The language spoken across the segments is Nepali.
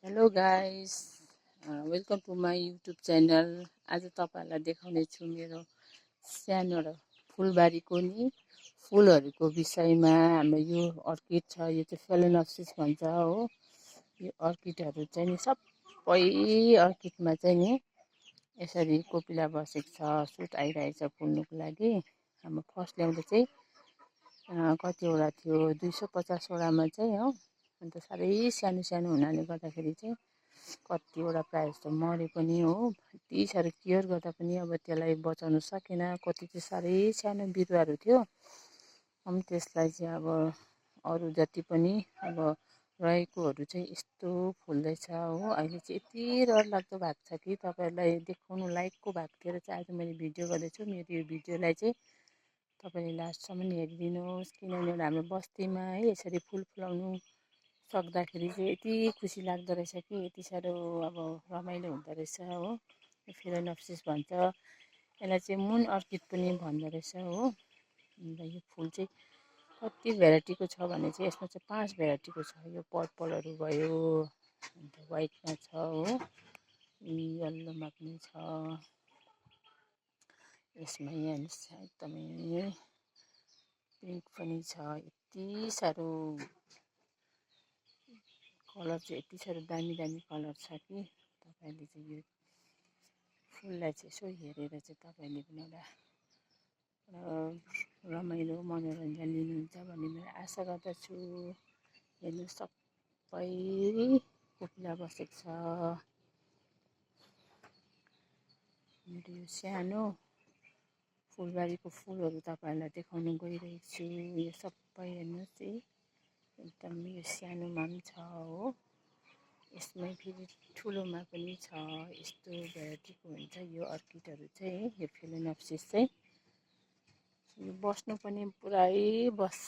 Hello guys, welcome to my YouTube channel. आज तपाईँहरूलाई देखाउने छु मेरो सानो र फुलबारीको नि फुलहरूको विषयमा। हाम्रो यो अर्किड छ, यो चाहिँ फेलेनोप्सिस भन्छ हो। यो अर्किडहरू चाहिँ नि सबै अर्किडमा चाहिँ नि यसरी कोपिला बसेको छ, सुट आइरहेको छ फुल्नुको लागि। हाम्रो फर्स्ट ल्याउँदा चाहिँ कतिवटा थियो, 250वटामा चाहिँ हो। अन्त साह्रै सानो सानो हुनाले गर्दाखेरि चाहिँ कतिवटा प्रायः जस्तो मरे पनि हो। यति साह्रो केयर गर्दा पनि अब त्यसलाई बचाउनु सकेन। कति चाहिँ साह्रै सानो बिरुवाहरू थियो, त्यसलाई चाहिँ अब अरू जति पनि अब रहेकोहरू चाहिँ यस्तो फुल्दैछ हो। अहिले चाहिँ यति डरलाग्दो भएको छ कि तपाईँहरूलाई देखाउनु लायकको भएको थियो र चाहिँ आज मैले भिडियो गर्दैछु। मेरो यो भिडियोलाई चाहिँ तपाईँले लास्टसम्म हेरिदिनुहोस्, किनभने एउटा हाम्रो बस्तीमा है यसरी फुल फुलाउनु सक्दाखेरि चाहिँ यति खुसी लाग्दो रहेछ कि यति साह्रो अब रमाइलो हुँदो रहेछ हो। फेलेनोप्सिस भन्छ यसलाई, चाहिँ मुन अर्किड पनि भन्दो रहेछ हो। अन्त यो फुल चाहिँ कति भेराइटीको छ भने चाहिँ यसमा चाहिँ 5 भेराइटीको छ। यो पर्पलहरू भयो, अन्त वाइटमा छ हो, यल्लोमा पनि छ। यसमा यहाँ एकदमै पिङ्क पनि छ। यति साह्रो कलर चाहिँ यति साह्रो दामी दामी कलर छ कि तपाईँले चाहिँ यो फुललाई चाहिँ यसो हेरेर चाहिँ तपाईँले पनि एउटा रमाइलो मनोरञ्जन लिनुहुन्छ भन्ने मैले आशा गर्दछु। हेर्नु सबै कोपिला बसेको छ। मेरो यो सानो फुलबारीको फुलहरू तपाईँहरूलाई देखाउन गइरहेको छु। यो सबै हेर्नुहोस् है, एकदम यो सानोमा पनि छ हो, यसमै फेरि ठुलोमा पनि छ। यस्तो भेराइटीको हुन्छ यो अर्किडहरू चाहिँ, यो फेलेनोप्सिस चाहिँ। यो बस्नु पनि पुरै बस्छ।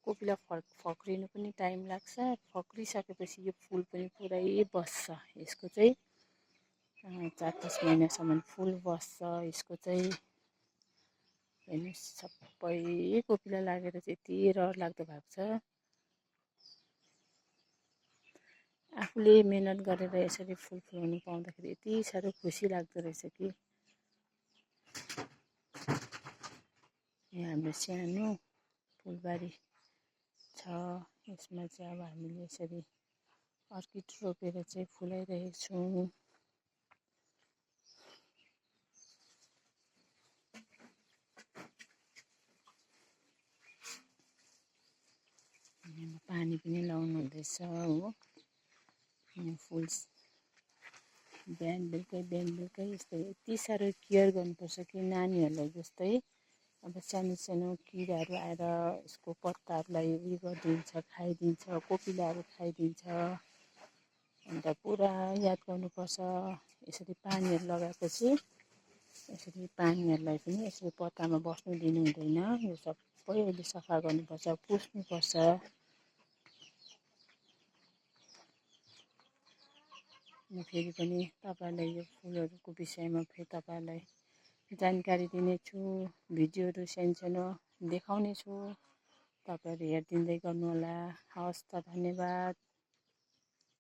कोपिला फक्रिनु पनि टाइम लाग्छ, फक्रिसकेपछि यो फुल पनि पुरै बस्छ। यसको चाहिँ 4-5 महिनासम्म फुल बस्छ यसको चाहिँ। हेर्नुहोस् सबै कोपिला लागेर चाहिँ यति डरलाग्दो भएको छ। आफूले मेहनत गरेर यसरी फुल फुलाउनु पाउँदाखेरि यति साह्रो खुसी लाग्दो रहेछ कि। यहाँ हाम्रो सानो फुलबारी छ, यसमा चाहिँ अब हामीले यसरी अर्किड रोपेर चाहिँ फुलाइरहेको छौँ। पानी पनि लाउनु हुँदैछ हो। फुल बिहान बेलुकै यस्तो यति साह्रो केयर गर्नुपर्छ कि नानीहरूलाई जस्तै अब सानो सानो किराहरू आएर यसको पत्ताहरूलाई उयो गरिदिन्छ, खाइदिन्छ, कोपिलाहरू खाइदिन्छ। अन्त पुरा याद गर्नुपर्छ। यसरी पानीहरू लगाएपछि यसरी पानीहरूलाई पनि यसरी पत्तामा बस्नु दिनु हुँदैन। यो सबै अहिले सफा गर्नुपर्छ, पुस्नुपर्छ। म फेरि पनि तपाईँहरूलाई यो फुलहरूको विषयमा फेरि तपाईँहरूलाई जानकारी दिनेछु। भिडियोहरू सानो देखाउने छु, तपाईँहरू हेरिदिँदै गर्नुहोला। हवस् त, धन्यवाद।